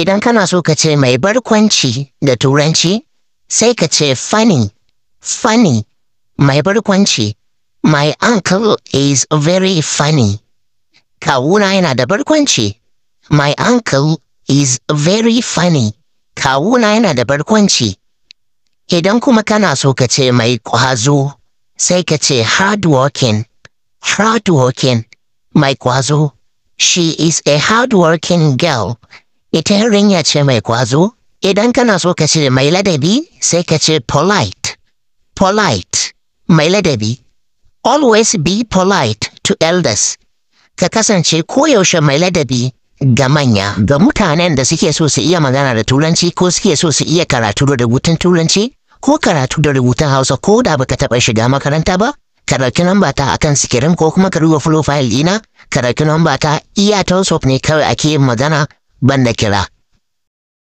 Idan kana so ka ce mai barkwanci da Turanci, sai ka ce funny, funny, mai barkwanci. My uncle is very funny. Kawuna yana da barkwanci. My uncle is very funny. Kawuna yana da barkwanci. Idan kuma kana so ka ce mai ƙwazo, sai ka ce hardworking, hardworking, mai ƙwazo. She is a hardworking girl. Ita yarinya ce mai ƙwazo. Idan kana so ka ce mai ladabi, sai ka ce polite, polite, mai ladabi. Always be polite to elders. Ka kasance koyaushe mai ladabi ga manya, ga mutanen da suke so su iya magana da Turanci ko suke so su iya karatu da rubutun Turanci ko karatu da rubutun Hausa, ko da baka taɓa shiga makaranta ba. Ka ɗauki namba ta akan screen ko kuma ka duba profile ɗina, ka ɗauki namba ta. Iya ta WhatsApp ne kawai ake yin magana, banda kira.